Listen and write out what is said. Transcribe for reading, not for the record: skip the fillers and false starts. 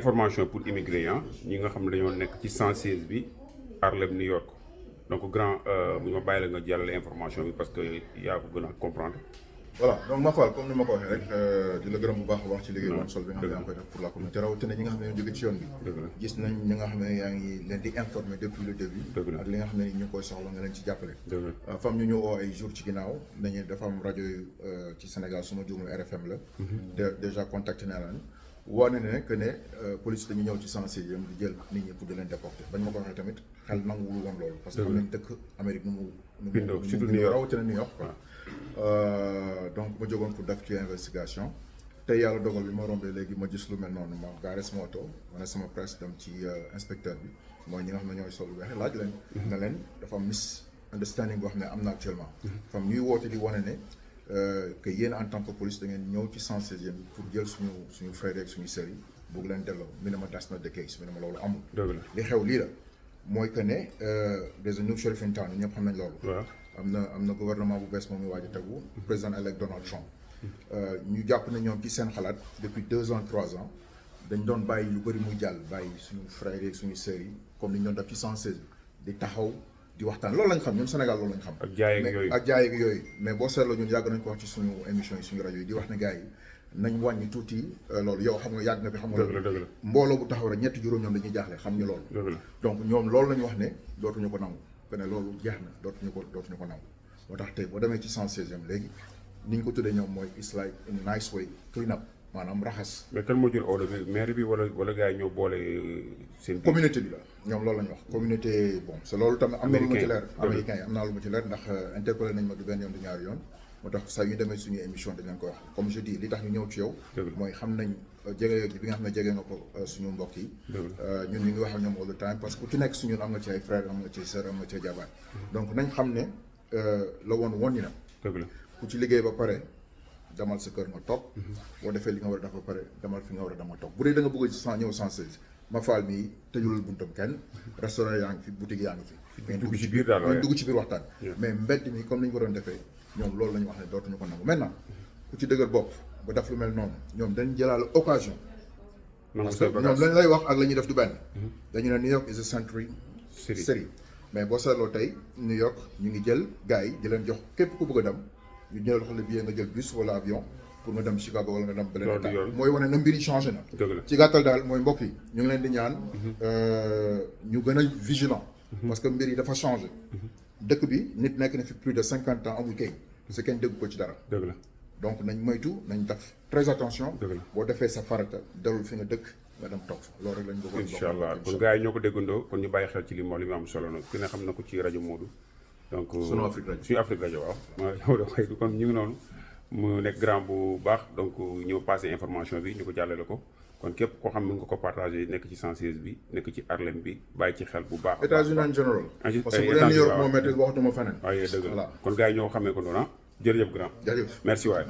information pour immigrés ñi nga xam ne dañoo nekk ci 116 bi Harlem New York donc grand bu ma bàyyi la nga jàllale information bi parce que yaa ko gën a comprendre. voilà donc Mafal comme ni ma ko waxee rek di la gërëm bu baax a wax ci liggéey bu am solo bi nga xam ne yaa ngi koy def pour la communauté rawatina ñi nga xam ne ñoo jóge ci yoon bi. gis nañ ñi nga xam ne yaa ngi leen di informer depuis le début. ak li nga xam ne ñu ngi koy soxla nga leen ci jàppale. fam ñu ñu oo ay jour ci ginnaaw nañu dafa am rajo ci Sénégal su ma juumul RFM la. déjà contacté naa leen. wane ne que ne police dañu ñëw ci 106e di jël nit ñi pour di leen déporter bañ ma ko waxee tamit xel nanguwul woon loolu. parce que xam nañ dëkk Amérique nu mu bindoo surtout New York rawatina New York quoi. donc ma jógoon pour def ci investigation tey yàlla dogal bi ma rombee léegi ma gis lu mel noonu ma gaare sama oto ma ne sama presse dem ci inspecteur bi mooy ñi nga xam ne ñooy sol lu weex laaj leen. ne leen dafa am misunderstanding boo xam ne am na actuellement. fam ñuy woote di wane ne. Que yéen en tant que police da ngeen ñëw ci 116e pour jël suñu frère ak suñu sœur yi bëgg leen delloo mi ne ma that's not the case mi ne ma loolu amul. li xew lii la mooy que ne des new sheriff in town ñëpp xam nañ loolu. am na gouvernement bu bees moom mi waaj a tegu président elect Donald Trump. ñu jàpp ne ñoom ci seen xalaat depuis 2 ans 3 ans dañ doon bàyyi lu bëri muy jàll bàyyi suñu frère ak suñu sœur yi comme ni ñu doon def ci 116 bi di taxaw. di waxtaan loolu lañ xam ñun Sénégal loolu lañ xam. ak jaay ak yooyu mais boo seetloo ñun yàgg nañ ko wax ci suñu émission yi suñu rajo yi di wax ne gars yi nañ wàññi tuuti loolu yow xam nga yàgg na fi xam nga loolu mbooloo bu taxaw rek ñetti juróom ñoom dañuy jaaxle xam ñu loolu donc ñoom loolu lañu wax ne dootuñu ko nangu que ne loolu jeex na dootuñu ko nangu moo tax tey boo demee ci 116e léegi ni ñu ko tuddee ñoom mooy it's like in a nice way clean up maanaam raxas. mais kan moo jël ordre bi maire bi wala gars yi ñoo boole seen. communauté bi la ñoom loolu la ñu wax communauté bon c'est loolu tamit am na lu ma ci leer. américain yi am naa lu ma ci leer ndax interpellé nañ ma du benn yoon du ñaari yoon moo tax saa yu demee suñu émission dañ leen ko wax comme je dis li tax ñu ñëw ci yow. mooy xam nañ jege bi nga xam ne jege nga ko suñu mbokk yi. ñun ñu ngi wax ak ñoom all the time parce que ku ci nekk suñu am nga ci ay frère am nga ci sœur am nga ci jabar donc nañ xam ne la woon ñi na ku ci liggéey ba pare demal sa kër nga toog boo defee li nga war a def ba pare demal fi nga war a dama toog bu dee da nga bëgg a ñëw 116 Mafal mii tëjulal buntam kenn restaurant yaa ngi fi boutique yaa ngi fi ngeen dugg ci biir waxtaan mais mbedd mi comme ni ñu ko doon defee ñoom loolu la ñu wax ne dootuñu ko nangu maintenant ku ci dëgër bopp ba def lu mel noonu ñoom dañ jëlaal occasion parce que ñoom lañ lay wax ak la ñuy def du benn dañu ne New York is a century city mais boo seetloo tey New York ñu ngi jël gars yi di leen jox képp ku bëgg a dem ñu jël xale billet nga jël bus wala avion pour nga dem Chicago wala nga dem beneen état mooy wane na mbir yi changé na ci gàttal daal mooy mbokk yi ñu ngi leen di ñaan ñu gën a vigilant parce que mbir yi dafa changé dëkk bi nit nekk na fi plus de 50 ans amul kay c'est kenn dégg ko ci dara donc nañ moytu nañ def très attention boo defee sa farata delul fi nga dëkk nga dem toog fa loolu rek lañ bëggoon incha allah kon gars yi ñoo ko déggandoo kon ñu bàyyi xel ci li mu am solo nag ki ne xam na ko ci rajo Modou donc suñu Afrique rajo waaw kon ñu ngi noonu mu nekk grand bu baax donc ñëw passé information bi ñu ko jàllale ko kon képp koo xam ne nga ko partagé nekk ci 116 bi nekk ci Harlem bi bàyyi ci xel bu baax. États-Unis en général. parce que bu dee New York moo métti waxtuma feneen. waaye dëgg la kon gars yi ñoo xamee ko noonu jërëjëf grand. jërëjëf merci waay.